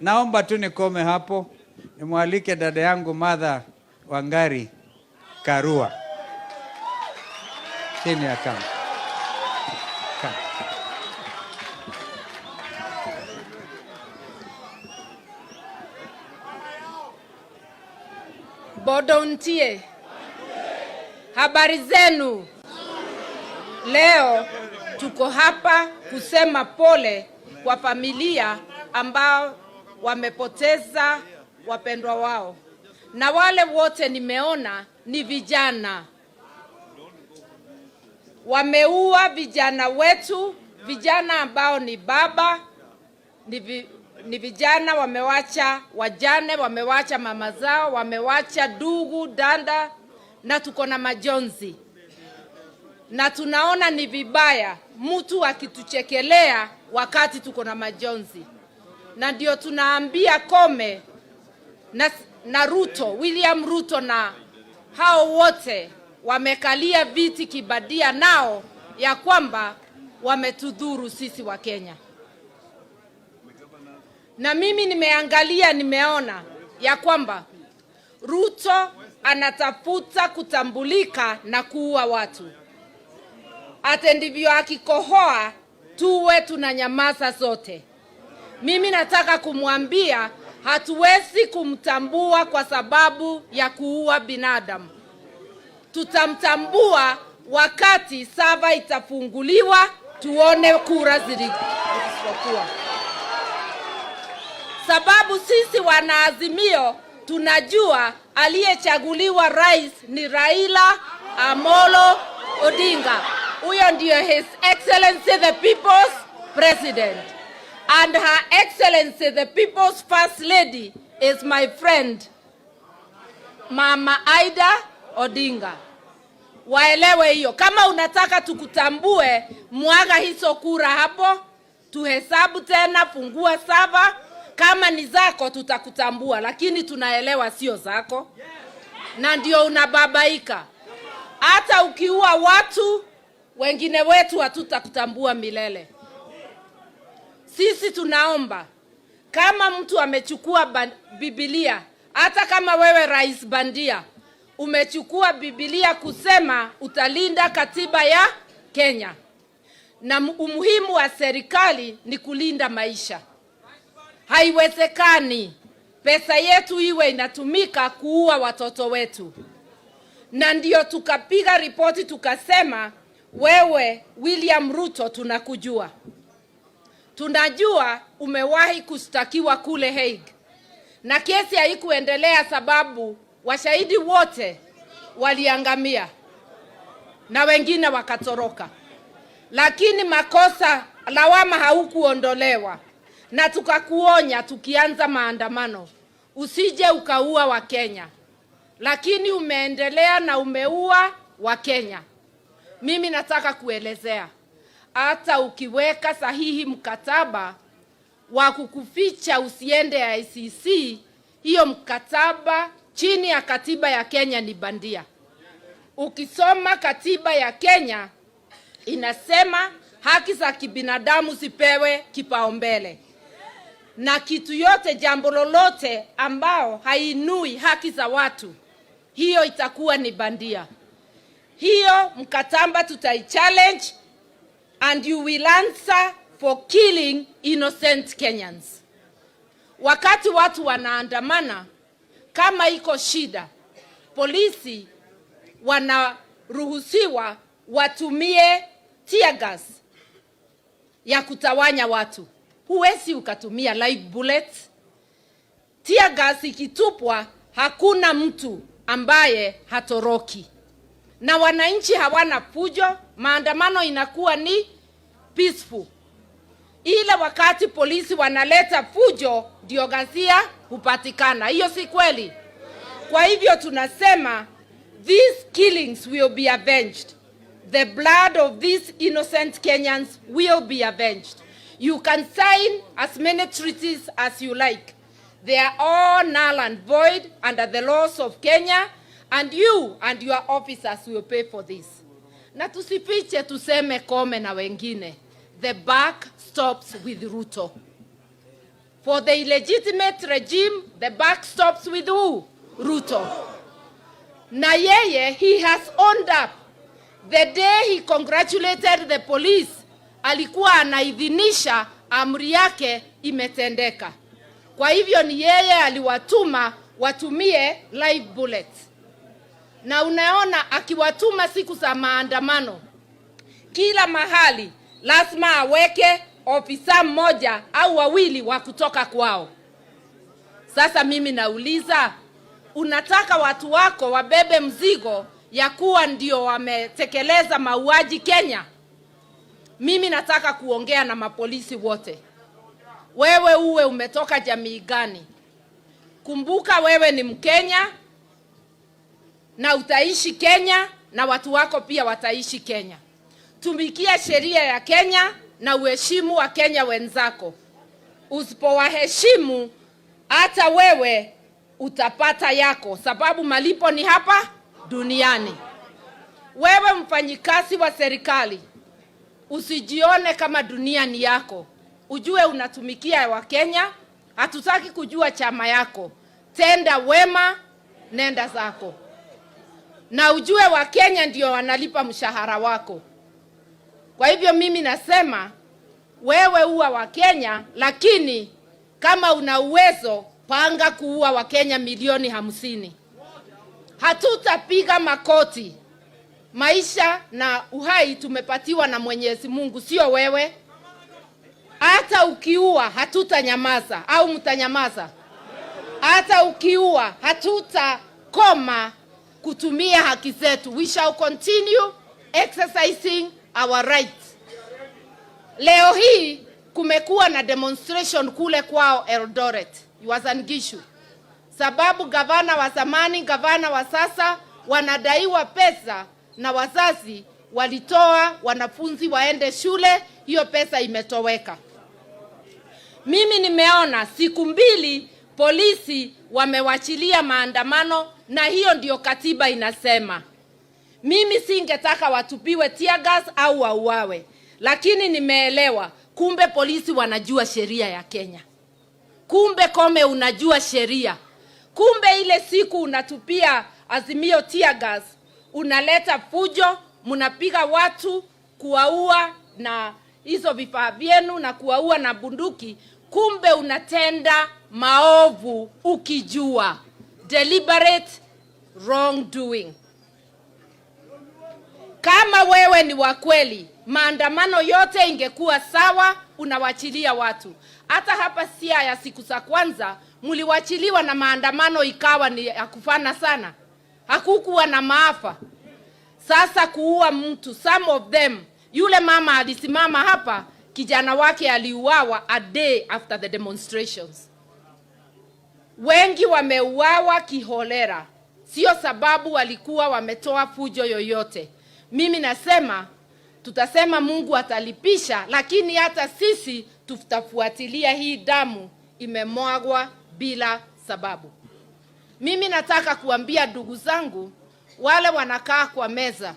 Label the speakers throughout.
Speaker 1: Naomba tu nikome hapo, nimwalike dada yangu Martha Wangari Karua chini ya kama.
Speaker 2: Bodontie, habari zenu? Leo tuko hapa kusema pole kwa familia ambao wamepoteza wapendwa wao, na wale wote nimeona ni vijana. Wameua vijana wetu, vijana ambao ni baba, ni vijana wamewacha wajane, wamewacha mama zao, wamewacha ndugu, danda, na tuko na majonzi. Na tunaona ni vibaya mtu akituchekelea wakati tuko na majonzi. Na ndio tunaambia Kome na Ruto, William Ruto na hao wote wamekalia viti kibadia nao ya kwamba wametudhuru sisi wa Kenya. Na mimi nimeangalia, nimeona ya kwamba Ruto anatafuta kutambulika na kuua watu. Ate ndivyo akikohoa tuwe tunanyamaza zote. Mimi nataka kumwambia hatuwezi kumtambua kwa sababu ya kuua binadamu. Tutamtambua wakati sava itafunguliwa, tuone kura zilizokuwa. Sababu sisi wanaazimio tunajua aliyechaguliwa rais ni Raila Amolo Odinga. Huyo ndio His Excellency the People's President. And Her Excellency the People's First Lady is my friend Mama Ida Odinga. Waelewe hiyo. Kama unataka tukutambue, mwaga hizo kura hapo, tuhesabu tena, fungua saba. Kama ni zako tutakutambua, lakini tunaelewa sio zako. Na ndio unababaika. Hata ukiua watu wengine wetu hatutakutambua milele. Sisi tunaomba kama mtu amechukua Biblia, hata kama wewe rais bandia umechukua Biblia kusema utalinda katiba ya Kenya, na umuhimu wa serikali ni kulinda maisha. Haiwezekani pesa yetu iwe inatumika kuua watoto wetu. Na ndio tukapiga ripoti tukasema, wewe William Ruto tunakujua. Tunajua umewahi kushtakiwa kule Hague. Na kesi haikuendelea sababu washahidi wote waliangamia na wengine wakatoroka. Lakini makosa, lawama haukuondolewa. Na tukakuonya tukianza maandamano, usije ukaua wa Kenya. Lakini umeendelea na umeua wa Kenya. Mimi nataka kuelezea, hata ukiweka sahihi mkataba wa kukuficha usiende ICC, hiyo mkataba chini ya katiba ya Kenya ni bandia. Ukisoma katiba ya Kenya inasema haki za kibinadamu zipewe kipaumbele. Na kitu yote, jambo lolote ambao hainui haki za watu, hiyo itakuwa ni bandia. Hiyo mkataba tutaichallenge, and you will answer for killing innocent Kenyans. Wakati watu wanaandamana, kama iko shida, polisi wanaruhusiwa watumie tear gas ya kutawanya watu. Huwezi ukatumia live bullets. Tear gas ikitupwa, hakuna mtu ambaye hatoroki. Na wananchi hawana fujo, maandamano inakuwa ni peaceful. Ile wakati polisi wanaleta fujo ndio ghasia hupatikana. Hiyo si kweli? Kwa hivyo tunasema these killings will be avenged. The blood of these innocent Kenyans will be avenged. You can sign as many treaties as you like. They are all null and void under the laws of Kenya, and you and your officers will pay for this. Na tusifiche tuseme Kome na wengine. The buck stops with Ruto. For the illegitimate regime, the buck stops with who? Ruto. Na yeye, he has owned up. The day he congratulated the police, alikuwa anaidhinisha amri yake imetendeka. Kwa hivyo ni yeye aliwatuma watumie live bullets. Na unaona akiwatuma siku za maandamano, kila mahali lazima aweke ofisa mmoja au wawili wa kutoka kwao. Sasa mimi nauliza, unataka watu wako wabebe mzigo ya kuwa ndio wametekeleza mauaji Kenya? Mimi nataka kuongea na mapolisi wote. Wewe uwe umetoka jamii gani, kumbuka wewe ni Mkenya na utaishi Kenya na watu wako pia wataishi Kenya. Tumikia sheria ya Kenya na uheshimu Wakenya wenzako. Usipowaheshimu hata wewe utapata yako, sababu malipo ni hapa duniani. Wewe mfanyikazi wa serikali, usijione kama dunia ni yako, ujue unatumikia Wakenya. Hatutaki kujua chama yako. Tenda wema, nenda zako, na ujue Wakenya ndio wanalipa mshahara wako. Kwa hivyo mimi nasema wewe uwa Wakenya, lakini kama una uwezo panga kuua Wakenya milioni 50. Hatutapiga makoti. Maisha na uhai tumepatiwa na Mwenyezi Mungu, sio wewe. Hata ukiua hatutanyamaza, au mtanyamaza? Hata ukiua hatutakoma kutumia haki zetu. We shall continue exercising our rights. Leo hii kumekuwa na demonstration kule kwao Eldoret, Uasin Gishu, sababu gavana wa zamani, gavana wa sasa wanadaiwa pesa na wazazi walitoa wanafunzi waende shule, hiyo pesa imetoweka. Mimi nimeona siku mbili polisi wamewachilia maandamano, na hiyo ndio katiba inasema. Mimi singetaka watupiwe tear gas au wauawe, lakini nimeelewa kumbe polisi wanajua sheria ya Kenya. Kumbe Koome unajua sheria. Kumbe ile siku unatupia Azimio tear gas, unaleta fujo, mnapiga watu kuwaua na hizo vifaa vyenu na kuwaua na bunduki. Kumbe unatenda maovu ukijua, deliberate wrongdoing. Kama wewe ni wa kweli, maandamano yote ingekuwa sawa, unawachilia watu. Hata hapa Siaya siku za kwanza mliwachiliwa na maandamano ikawa ni ya kufana sana, hakukuwa na maafa. Sasa kuua mtu, some of them, yule mama alisimama hapa, kijana wake aliuawa a day after the demonstrations. Wengi wameuawa kiholela, sio sababu walikuwa wametoa fujo yoyote. Mimi nasema tutasema Mungu atalipisha, lakini hata sisi tutafuatilia hii damu imemwagwa bila sababu. Mimi nataka kuambia ndugu zangu wale wanakaa kwa meza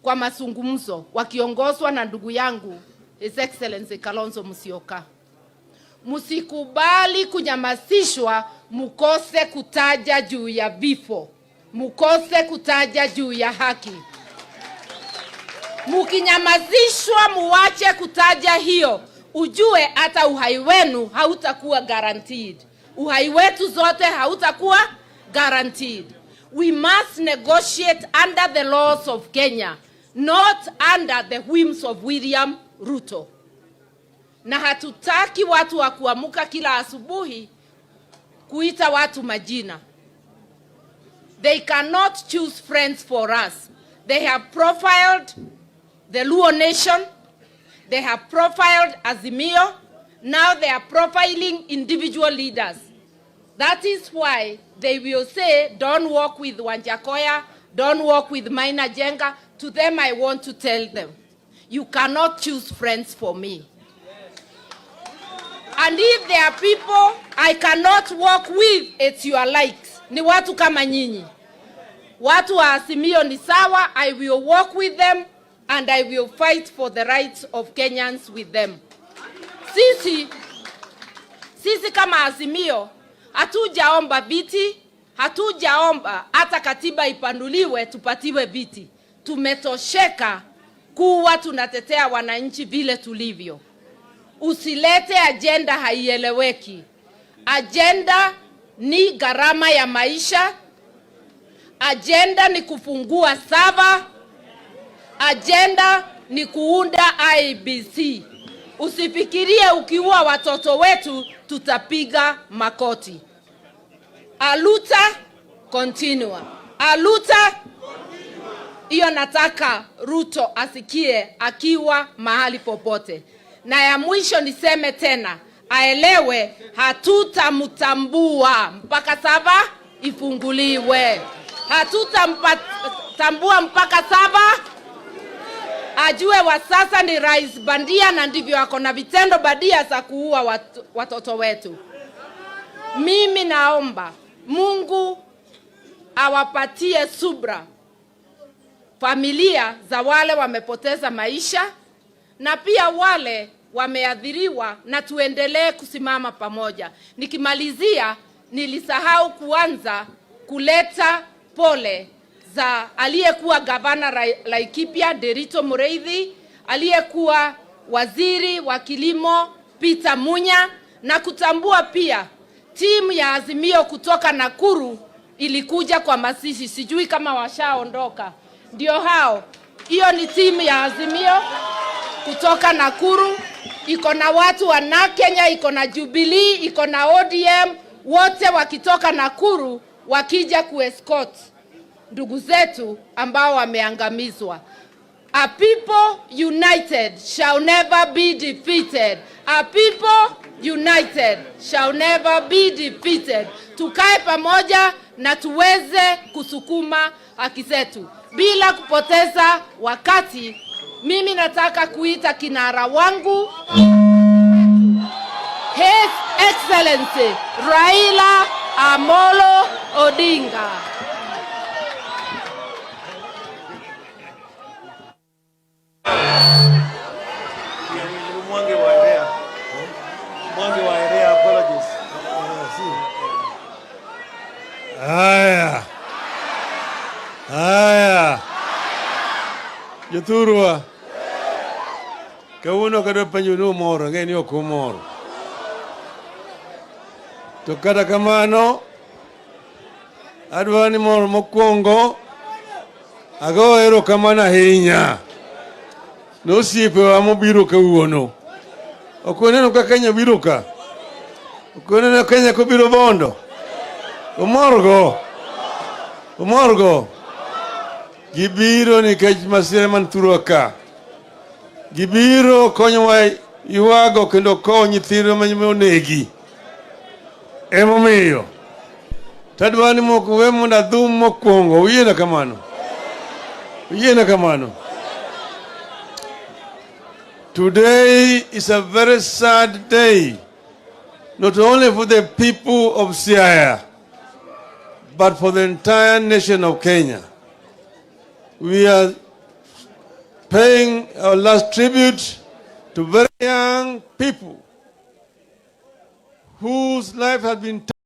Speaker 2: kwa mazungumzo wakiongozwa na ndugu yangu His Excellency Kalonzo Musyoka, msikubali kunyamazishwa, mukose kutaja juu ya vifo, mukose kutaja juu ya haki. Mukinyamazishwa, muwache kutaja hiyo, ujue hata uhai wenu hautakuwa guaranteed. Uhai wetu zote hautakuwa guaranteed. We must negotiate under the laws of Kenya, not under the whims of William Ruto. Na hatutaki watu wa kuamuka kila asubuhi kuita watu majina. They cannot choose friends for us. They have profiled the Luo nation. They have profiled Azimio. Now they are profiling individual leaders. That is why they will say, "Don't work with Wajackoyah, don't work with Maina Njenga." To them, I want to tell them, you cannot choose friends for me. And if there are people I cannot work with, it's your likes. Ni watu kama nyinyi. Watu wa Azimio ni sawa, I will work with them and I will fight for the rights of Kenyans with them. Sisi Sisi kama Azimio hatujaomba viti, hatujaomba hata katiba ipanduliwe tupatiwe viti. Tumetosheka kuwa tunatetea wananchi vile tulivyo. Usilete ajenda haieleweki. Ajenda ni gharama ya maisha, ajenda ni kufungua server, ajenda ni kuunda IEBC. Usifikirie ukiua watoto wetu tutapiga makoti. Aluta continua. Aluta hiyo nataka Ruto asikie akiwa mahali popote. Na ya mwisho niseme tena, aelewe hatutamtambua mpaka server ifunguliwe. Hatutamtambua mpaka server ajue wa sasa ni rais bandia, na ndivyo ako na vitendo bandia za kuua watoto wetu. Mimi naomba Mungu awapatie subra familia za wale wamepoteza maisha na pia wale wameathiriwa, na tuendelee kusimama pamoja. Nikimalizia, nilisahau kuanza kuleta pole za aliyekuwa gavana Laikipia Ndiritu Muriithi, aliyekuwa waziri wa kilimo Peter Munya, na kutambua pia timu ya Azimio kutoka Nakuru ilikuja kwa mazishi, sijui kama washaondoka. Ndio hao, hiyo ni timu ya Azimio kutoka Nakuru, iko na watu wa NARC Kenya, iko na Jubilee, iko na ODM, wote wakitoka Nakuru wakija kuescort ndugu zetu ambao wameangamizwa. A people united shall never be defeated. A people united shall never be defeated. Tukae pamoja na tuweze kusukuma haki zetu bila kupoteza wakati. Mimi nataka kuita kinara wangu, His Excellency Raila Amolo Odinga.
Speaker 3: Mwangi wa Iria. Mwangi wa Iria, apologies.
Speaker 4: Haya, haya, jothurwa, kawuono kadwa penjo ni umor, ang'e ni ok umor. To kata kamano, adwa ni mondo mokwongo ago erokamano ahinya ne osiepewa mobiro kawuono. Ok uneno ka Kenya biro ka? Ok uneno Kenya kobiro Bondo? Umorgo? Umorgo? Gibiro nikech masira man thurwa ka. Gibiro konyowa ywago kendo kowo nyithindwa ma onegi. Emomiyo tadwa ni moko we mondo adhum mokwongo. Uyiena kamano? Uyiena kamano? Today is a very sad day, not only for the people of Siaya, but for the entire nation of Kenya. We are paying our last tribute to very young people whose life has been